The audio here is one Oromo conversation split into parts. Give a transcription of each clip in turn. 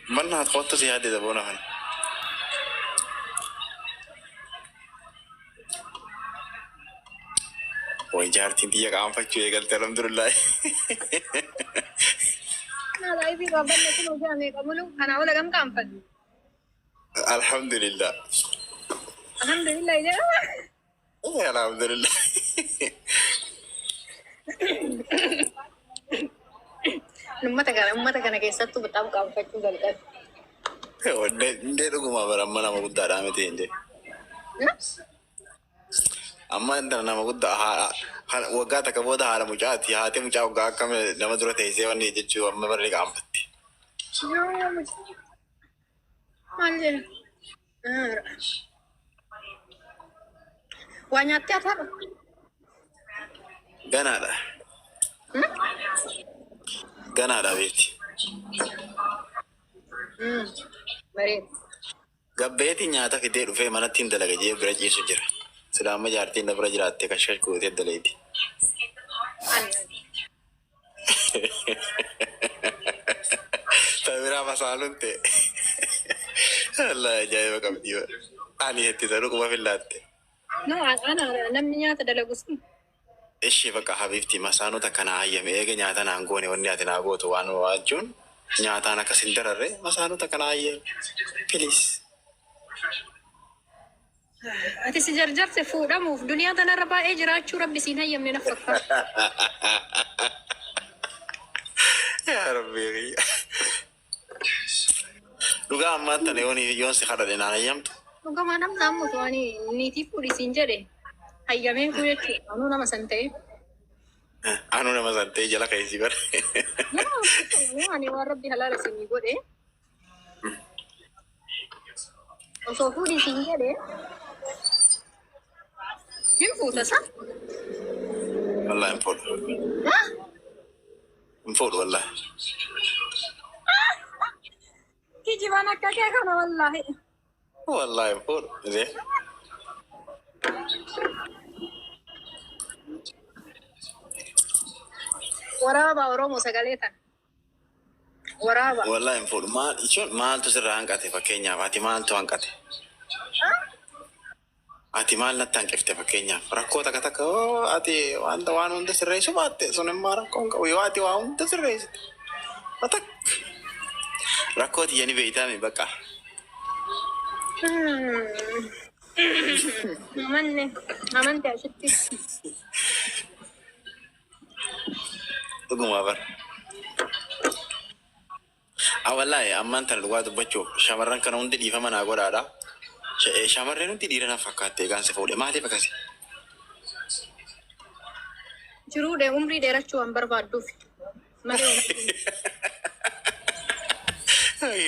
Manna kottu si yaadde boona kana. Way jaartiin tiyya qaanfachuu eegalte, alhamdulillah. Naa live qabanne kun hojii meeqa mulu kanaa ola gam qaanfatu. Alhamdulillah. Alhamdulillah jedhama. Alhamdulillah. Ummata kana keessattuu bexaam qaanfachuu jalqabe. Indee dhuguma bara amma nama guddaadhaa miti indee. Amma intala nama guddaa haadha waggaa takka booda haadha mucaati. Haati mucaa waggaa akkam nama dura teessee wanni jechuu amma barri qaanfatti. Maal jedha? Waa nyaattee haadha? Ganaadha. Ganaadha beekti. Bareeda. Gabbeetiin nyaata fidee dhufee manatti hin dalaga jee bira ciisu jira. Sila amma jaartiin na bira jiraatte kashkash gootee daleeti. Ta biraa masaaluun ta'e. Allah, ajaa'iba qabdi. Ani itti ta'u dhuguma fillaatte. No, ana namni nyaata dalagu sun. Ishii bakka habibti masaanota kana hayyame eega nyaata naan goone, wanni ati naa gootu waan waajuun nyaataan akkas hin dararre, masaanota kana hayyame. Please. Ati si jarjarte fuudhamuuf duniyaa tanarra baay'ee jiraachuu rabbi siin hayyamne na fakkaata. Yaa Rabbi. Dhugaa ammaan tana yoon si kadhadhe naan hayyamtu. Dhugamaa namni ammoo ani niitii fuudhi siin jedhe hayyamee fuu jechuudha. Anuu nama san ta'e. Anuu nama san ta'e jala keessi bara. Ani waan rabbi halaala siinii godhe osoo fuudhi siin jedhe hin fuuta sa? Wallahi hin fuudhu. Hin fuudhu wallahi. Kijibaan akka kee kana wallahi. Wallahi hin fuudhu. Isee. Waraabaa Oromoo sagalee tana. Waraaba. Wallahi hin fuudhu. Maal jechuun maaltu sirraa hanqate fakkeenyaaf, ati maaltu hanqate? Ati maal natti hanqifte fakkeenyaaf? Rakkoo takka takka yoo ati wanta waan hunda sirreessuu baatte, sun immoo rakkoo hin qabu, yoo ati waa hunda sirreessite. Matak rakkoo tiyya ni beeytaami bakka. Amanne amante asitti. Dhuguma bar. Ah, wallahi ammaan tana dhugaa dubbachuuf shamarran kana hundi dhiifama naa godhaadha. Shamarreen hundi dhiira na fakkaatte egaan si fuudhe, maaliif akkasi? Jiruu umrii dheerachuu waan barbaadduuf. Malee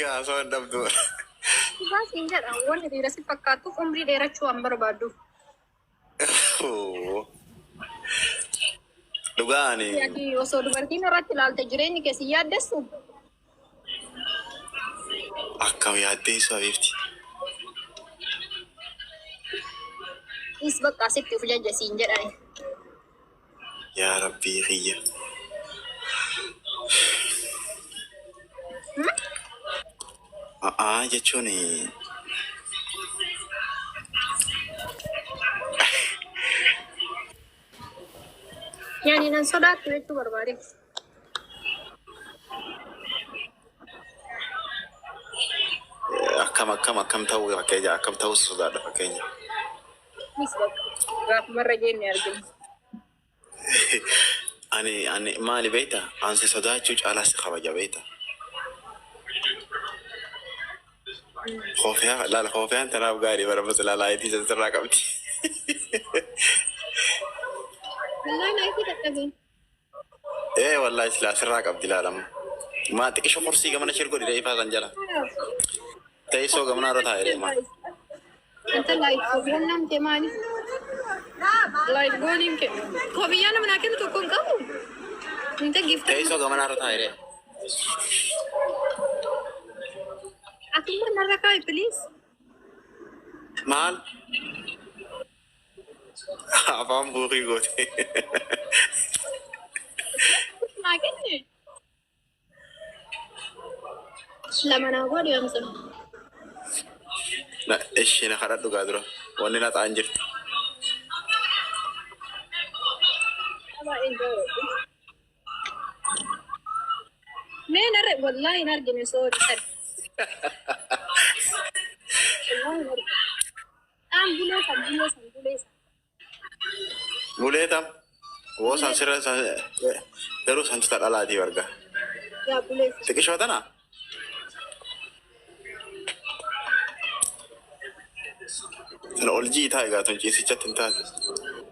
Yaa osoo hin dhabdu. Dhugaa siin jedha, wanni dhiira si fakkaattuuf umrii dheerachuu waan barbaadduuf. Dhugaa ani Ati osoo dubartiin irratti ilaalte jireenyi kee si yaaddessu? Akkam yaaddeessu habiibti. Is bakka asitti of jajja siin jedhani. Yaa Rabbii kiyya. A'aa jechuun Yaani nan sodaattu jechuu barbaade. Akkam akkam akkam ta'uu fakkeenya, akkam ta'uu sodaadha fakkeenya. Is bakka gaafumarra jenne argina. Ani maali beekta? Ansi sodaachuu caalaa si kabaja beekta. Koofiyaa laala, koofiyaan tanaaf gaarii bara masilaa laayitii san sirraa qabdi. Wallahi laayitii dadhabeen. Ee wallahi silaa sirraa qabdi laalama. Maa xiqisho kursii gamana shir godhi ifaa san jala. Teessoo gamanaa irra taa'ee deema. Anta live goonnaan kee maali? Live gooniin kee. Koofiyyaa nama naa kennu tokko hin qabu. Inta gifta. Teessoo gamanaa irra taa'ee deema. Atummaa narra kaa'i, please. Maal? Afaan buukii goote. Naa kenne. Lama naa godhi Hamza. Na ishii na kadhadhu gaa dura. Wanni na xa'an jirti. Baay'een jaalladhu. Mee narra wallahi hin argine, sorry. Wallahi hin argine. Dhaan bulee san, bulee san, bulee san. Bulee tam. Woo san sirra san garuu santu ta dhalaatii barga. Yaa bulee san. Xiqishoo tana? Sana ol jiitaa egaa tun ciisichatti hin taate.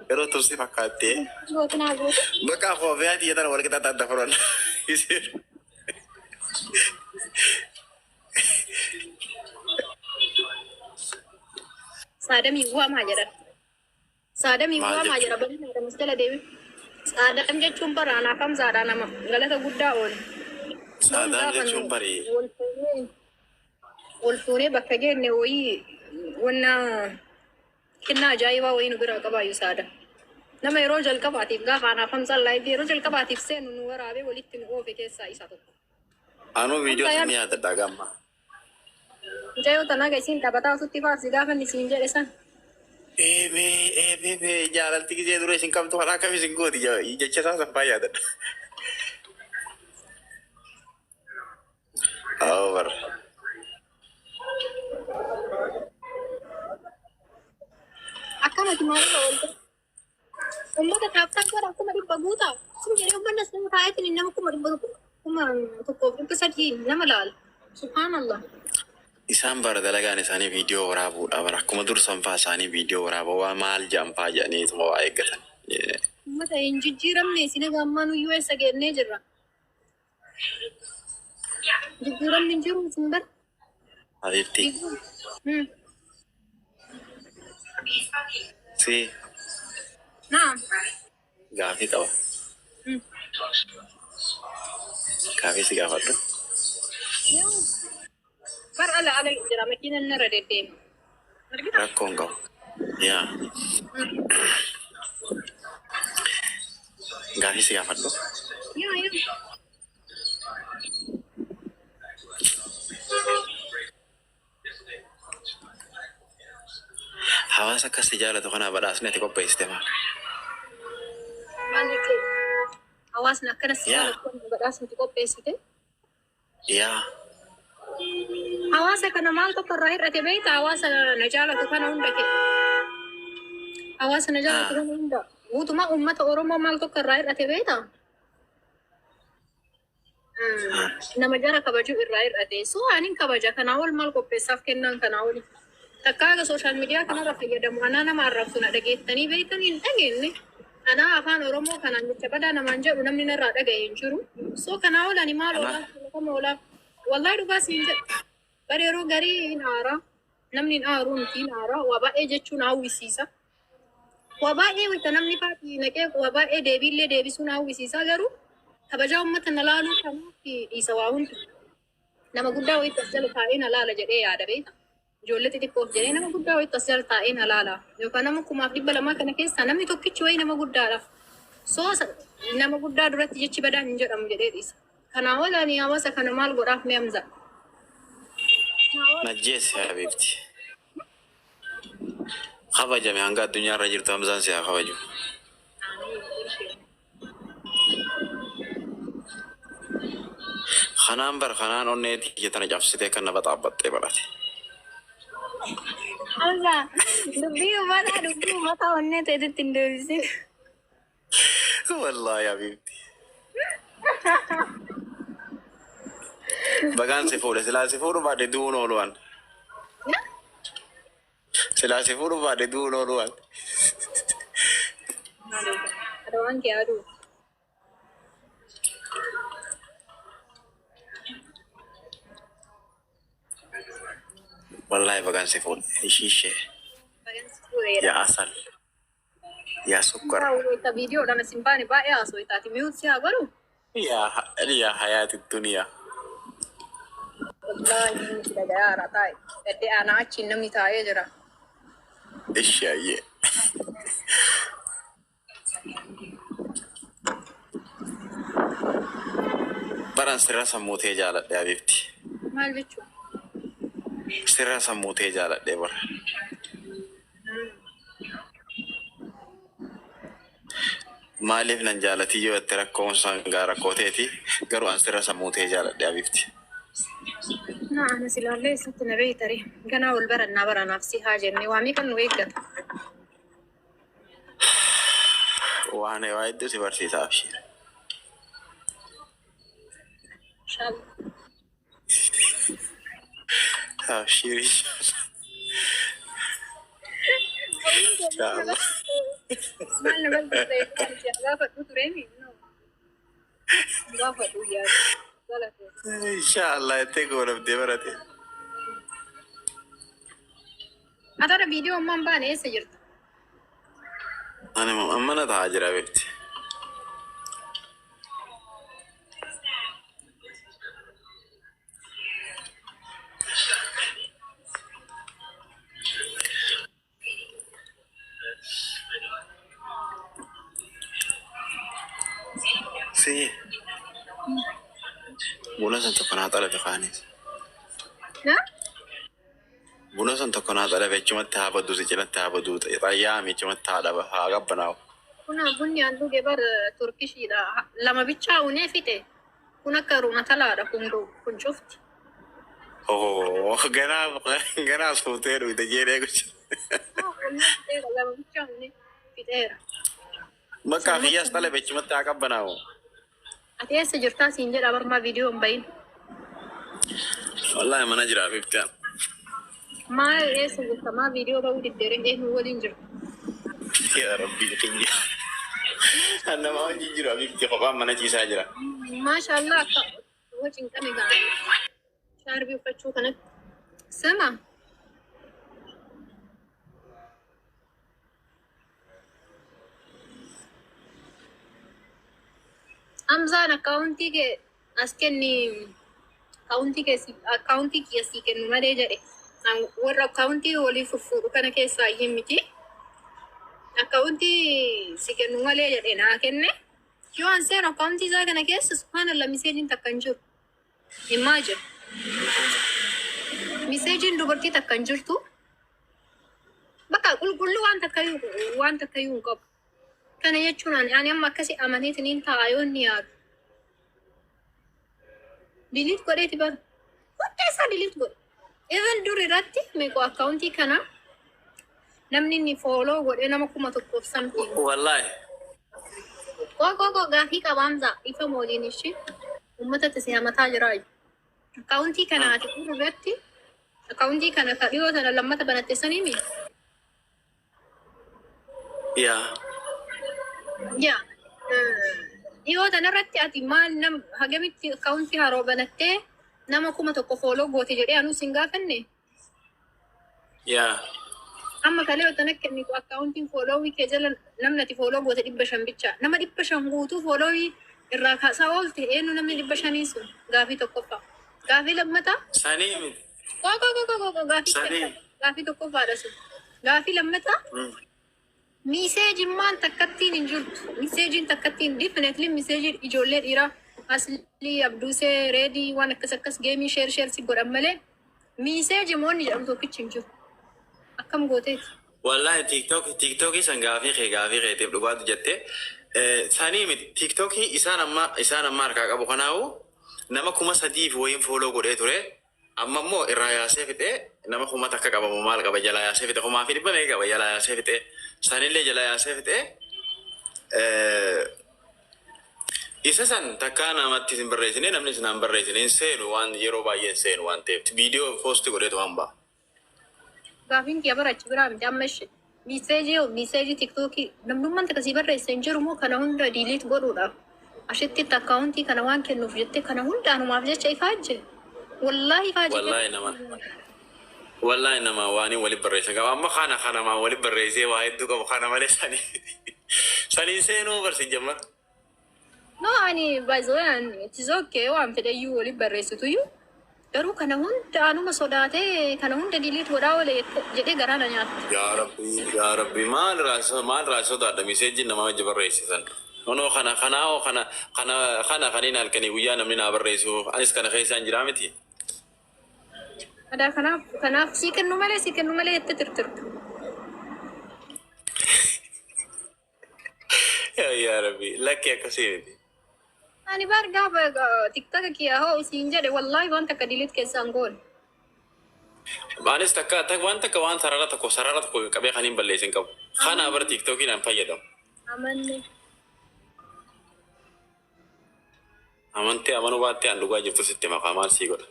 Garuu tun si fakkaattee. Gootu naa gootu. Bakka koofiyaa tiyya tana wal qixaxa adda furan. Saadamii waamaa jedhan. Saadamii Maal waamaa jechuudha? jedha, bal'ina adamas jala deemi. Saadam jechuun bara anaaf Hamzaadha nama galata guddaa oole. Loon Saadaam gaafa jechuun nu bari wal fuunee bakka geenne wayii wanna kennaa ajaa'ibaa wayii nu biraa qabaayyuu Saada. Nama yeroo jalqabaatiif gaafa anaaf Hamzaan live yeroo jalqabaatiif seenu nu waraabee walitti nu oofe keessaa isa tokko. Anuu viidiyoo Hamzaa san ni yaada. yaadadha gamma. Mucayyoo tanaa isiin taphataa osutti faarsi gaafa inni siin jedhe san. Eebee eebee, jaalalti gisee dura isin qabdu karaa akkam isin gooti jecha isaa san faa yaadadha. Over. Akkanati maalirra oolte? Uummata taaptaa godha 100,000 guutaa. Sin jedhee uummanni as nama taa'eetiin nama 100,000, 1,300 nama laala. Subhaanallah. Isaan bara dalagaan isaanii viidiyoo waraabuudha bara, akkuma dursan faa isaanii viidiyoo waraabaa waa maal jedhan faa jedhaniituma waa eeggatan. Uummata hin jijjiiramne isin egaa ammaa nuyyuu eessa geennee jirra. Jijjiiramni hin jiru isin bara. Habiibti. Si Naam. gaafii qaba. Gaafii si gaafadhu. Bar ala ala jira, makiinaan narra deddeema. Argita? Rakkoo hin qabu. Yaa. Gaafii si gaafadhu. Yaa yaa. Hawaasa akkas si jaalatu kana badhaasni ati qopheessite maal? Maal jechuudha? Hawaasni akkana si Yaa. jaalatu kana badhaasni qopheessite. Yaa. Hawaasa kana maal tokko irraa hir'ate beekta? Hawaasa na jaalatu kana hunda kee. Hawaasa na jaalatu kana hunda. Guutumaa uummata Oromoo maal tokko irraa hir'ate beekta? Nama jara kabajuu irraa hir'ate. So anin kabaja kanaa ol maal qopheessaaf kennaan kanaa oli. Takka haga social media kanarra fayyadamu anaa nama arrabsu na dhageettanii beektanii hin dhageenye. Anaa afaan Oromoo kanaan jecha badaa namaan jedhu namni narraa dhagaye hin jiru. So kanaa ol ani maal Kanaaf oolaaf filatama oolaaf. Wallahi dhugaa siin jedha. Bara yeroo garii hin aaraa. Namni hin aaru miti, hin aaraa. Waa baay'ee jechuun hawwisiisa. Waa baay'ee wayita namni faatii naqee waa baay'ee deebiillee deebisuun hawwisiisa, garuu kabajaa uummata na laaluu kanaaf dhiisa waa hundi. Nama guddaa wayitti as jala taa'ee na laala jedhee yaada beekta. Ijoollee xixiqqoof jedhee nama guddaa wayitti as jala taa'ee na laala. Yookaan nama 2,200 kana keessaa namni tokkichi wayii nama guddaadha. So nama guddaa duratti jechi badaan hin jedhamu jedhee dhiisa. Kanaa ol ani hawaasa kana maal godhaaf mee Hamza? Najjeessi habiibti. Kabajame, hanga addunyaa irra jirtu Hamzaan si haa kabaju. Kanaan bar kanaan onnee tiyya tana cabsitee kan na baxaabbaxxee barate. Hamza, dubbii uummataa, dubbii uummataa onnee ta'etti hin deebisin. Wallaahi habiibti. Bagaan si fuudhe, silaa si fuudhu baadhe du'uun oolu an. Silaa si fuudhu baadhe du'uun oolu an. Adawaan kee aduu. Wallaahi bagaan si fuudhe. Ishii ishee. Bagaan si fuudheera. Yaa asal. Yaa sukkar. Wayita viidiyoodhaan as hin baane baay'ee haasoo itaati. Mute si haa godhu. Yaa yaa hayaati duniyaa. Wallaahi namni si dhagayaara taa'e. Gadde aanaa achiin namni taa'ee jira. Ishi ayyee. Baran sirra sammuu tee jaaladhe habiibti. Maal jechuudha? Sirra sammuu tee jaaladhee bara. Maaliif nan jaalatii yoo jette rakkoon sangaa rakkoo teeti, garuu an sirra sammuu tee jaaladhe, Abiifti. Na ana silaallee eessatti na beeytare. Ganaa wal barannaa baranaaf si haa jenne waa meeqan nu eeggata. Waan waa hedduu si barsiisa, abshiir. Inshallah. Abshiir, inshallah. Inshallah. Maal na barsiisa gaafadhu tureemi? Gaafadhu yaadu. Galatoo. Inshallah jettee goolabdee barate. Atara viidiyoo ammaan baane eessa jirta? Ani mana taa'aa jira, beekti. Si. Buna san tokko naa xalafe kaanis. Na? Buna san tokko naa xalafe, achumatti haa baddu, si cinatti haa baddu, xayyaami achumatti haa dhaba haa qabbanaa'u. Kun bunni an dhuge bar Turkishiidha. Lama bichaa unee fixe. Kun akka rumatalaadha kun cufti. Oh, ganaa ganaa suutee dhugde jedhee gocha. Fixeera, lama bichaa unee fixeera. Bakka kiyyaas xalafe, achumatti haa qabbanaa'u. Ati eessa jirtaa siin jedha barmaa viidiyoo hin bahin. Wallaahi mana jira, Fifty. Maal, eessa jirta? Maa viidiyoo bahuu diddeere? Eenyu waliin jirta? Yaa Rabbi kiyya. Nama wajjin jiru, Fifty, kophaan mana ciisaa jira. Maashaallah, akka wajjin qame ga'a. Shaarbii uffachuu kanatti. Sama. Hamzaan akkaawuntii kee as kenni, akkaawuntii kiyya sii kennu malee jedhe. Warra akkaawuntii walii fuffuudhu kana keessaa hin miti. Akkaawuntii si kennu malee jedhe, naa kenne. Yoo an seenu akkaawuntii isaa kana keessa, subhaanallah, miseejiin takka hin jiru. Imagine. Miseejiin dubartii takka hin jirtu. Bakka qulqulluu waan takkayyuu hin qabu. Kana jechuun ani amma akkasi amaneetiniin taa'a yoo inni yaadu. Delete godheeti bara. Hunda isaa delete godhe. Even dur irratti meeqoo akkaawuntii kana namni inni follow godhe nama 1000f something. Wallaahi. Qoo qoo qoo, gaafii qabaamsa ifa mooliin ishii uummata itti si hamataa jira. Akkaawuntii kana ati dur irratti akkaawuntii kana ka dhiyoo sana lammata banatte saniimi. Yaa. Yaa. Dhiyoo tanarratti ati maal nam hagamitti akkaawuntii haroo banattee nama 1000 follow goote jedhee anuu sin gaafanne. Yaa. Amma kalee wanta kennitu akkaawuntiin followii kee jala namni ati follow goote 500 bicha. Nama 500 guutuu followii irraa kaasaa oolte, eenyu namni 500 sun? Gaafii tokkoffaa. Gaafii lammataa. Sanii miti. Qoo qoo qoo qoo qoo, gaafii Sanii. gaafii tokkoffaadha sun. Gaafii lammataa. Miseejimmaan takkattiin hin jirtu. Miseejiin takkattiin, definitely miseejii ijoollee dhiiraa Aslii, Abduusee, Reedii waan akkas akkas geemii share share si godhan malee miseejimoonni jedhamu tokkichi hin jiru. Akkam gooteeti? Wallaahi TikTokii san gaafii keetiif dhugaatu jette. Sanii miti, TikTokii isaan amma harkaa qabu kanaawu nama 3000f wayiin follow godhee ture. Amma immoo irraa yaasee fixee, nama 1000 qabamu maal qaba, jalaa yaasee fixe, kumaa fi dhibba meeqa qaba, jalaa yaasee fixee, sanillee jalaa yaasee fixee. Isa san takkaa namatti hin barreessine, namni isin hin barreessine, hin seenu, waan yeroo baay'ee hin seenu waan ta'eef viidiyoo post godheetu waan ba'a. Gaafiin kiyya bara achi biraa miti amma ishee. Miseejii TikTokii namnummaan takka sii barreesse hin jiru moo kana hunda delete godhuudhaaf? Ashitti akkaawuntii kana waan kennuuf jettee kana hunda anumaaf jecha ifaajje. Wallaahi ifaajje. Wallaahi nama waan wali barreessan qaba. Amma kana kanamaan wali barreessee waa hedduu qabu kana malee sanii seenuu barsi jammar. No, ani by the way, ani it is okay, waan fedhayyuu waliin barreessituyyuu. Garuu kana hunda anuma sodaatee kana hunda delete godhaa oole jedhee garaa na nyaata. Yaa Rabbi, yaa Rabbi, maal sodaadha miseejjiin nama wajji barreessisan. Onoo kana kanaa kana kana kana kaniin halkanii guyyaa namni naa barreessu anis kana keessaan jiraa miti. Adaa kanaaf kanaaf sii kennu malee sii kennu malee jettee tirtirtu. Yaa Rabbi, lakki akkasii miti. Ani bar gaafa TikTok kiyya hoo isiin jedhe, wallahi waan takka delete keessaan goone. Anis takka waan takka waan sarara tokko qabee kan hin balleessin qabu. Kana bara TikTokiin an fayyadamu. Amanne. Amantee amanuu baattee, an dhugaa jirtu sitti maqaa maal sii godha.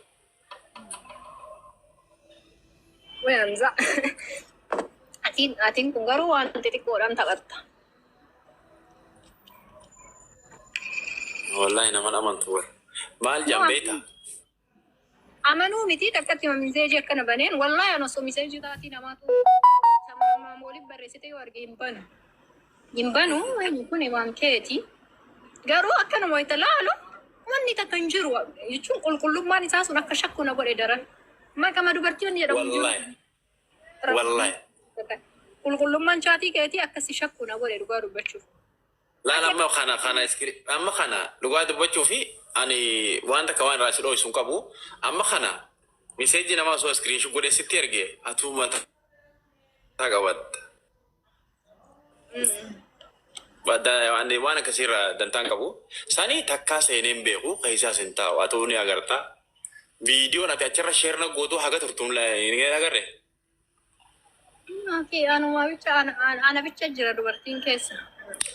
Way Hamza. Atiin kun garuu waan xixiqqoodhaan taphatta. Wallahi naman amantu wal. Maal jaan beektaa? Amanuu miti, takkatti message akkana baneen, wallahi an osoo message taatii namaatu sammaa waliin barreessite yoo arge hin banu. Hin banu, eenyu kun waan keeti. Garuu akkanuma wayita laalu wanni takka hin jiru jechuun qulqullummaan isaa sun akka shakku na godhe daran. Maqama dubartii wanni jedhamu hin jiru. Wallahi. Wallahi. Qulqullummaan chat keetii akkasi shakku na godhe dhugaa dubbachuuf. Laal, amma kana amma kana dhugaa dubbachuu fi ani waan takka waan irraa si dho'isu hin qabu. Amma kana message namaa osoo screenshot godhee sitti erge, atuu mataa qabatta. Ani waan akkasiirraa dantaan qabu. Sani takkaa seenee hin beeku, keessaas hin taa'u, atuu ni agarta. Viidiyoon ati achirra share na gootu haga turtuun ni agarre. Okay, anuma bicha ana bicha jira dubartiin keessa.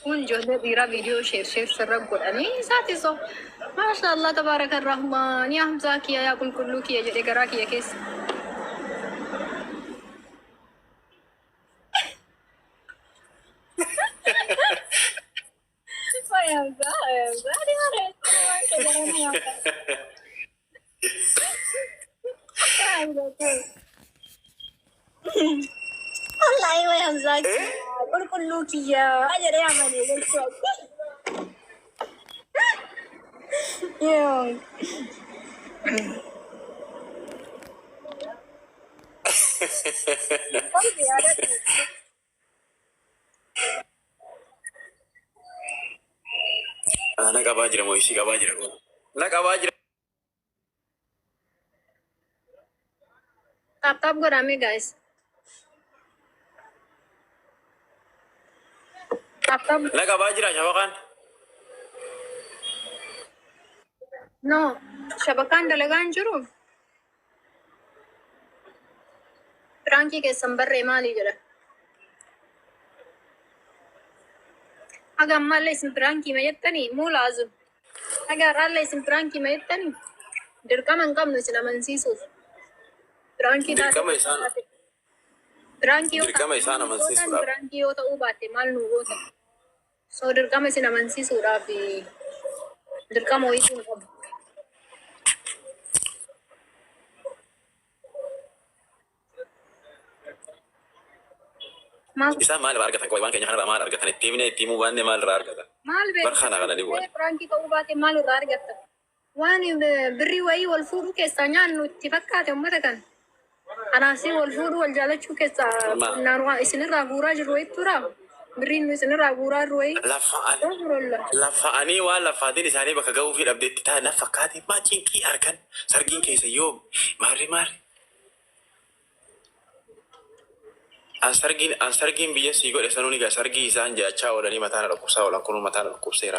Kun ijoollee dhiiraa viidiyoo share share sirra godhanii isaati so. Maasha Allah, tabaaraka rahmaan, yaa Hamzaa kiyya, yaa qulqulluu kiyya jedhe garaa kiyya keessa. Way Hamzaa, way Hamzaa, ani maal waan qabaranii Hamzaa. Wallaahi way Hamzaa kiyya, qulqulluu kiyya jedhee amane jechuudha. Yoo. Qalbi yaadadhu. Na qabaa jira moo isii qabaa jira kun? Na qabaa jira. Tap tap godhame, guys. Tap tap. Na qabaa jira shabakaan. No, shabakaan dalagaa hin jiru. Prank keessan barree maalii jedha? Haga ammaallee isin prank ma jettanii muu laazim. Haga har'aallee isin prank ma jettanii, dirqama hin qabnu isin amansiisuuf. Prank taate. Prank yoo Dirqama ta'e isaan maal nu gootan? amansiisuudhaaf. Prank yoo ta'uu baatte maal nu gootan? So dirqama isin amansiisuudhaaf dirqama wayiitu hin qabu. Maal Isaan maal irraa argatan? Qoy, waan keenya kanarraa maal argatan? Itti himnee itti himuu baannee maal irraa argatan? Maal Bar kana ni bu'an. Prank ta'uu baate maal irraa argatta? Waan birrii wayii wal fuudhuu keessaa nyaannu itti fakkaate uummata kana. Anaasii wal fuudhuu, wal jaalachuu keessaa qonnaan waa isinirraa guuraa jirru wayii tura. Birriin nu isinirraa guuraa jirru wayii. Astaghfirullah. Lafa'anii waan lafaatiin isaanii bakka ga'uu fi dhabdeetti ta'a na fakkaate, maa cinqii argan, sargiin keessa yoom, maarri maarri. An sargiin biyya sii godhe sanuu ni gaa, sargii isaan jechaa oolanii mataa na dhukkubsaa oolan, kunuu mataa na dhukkubseera.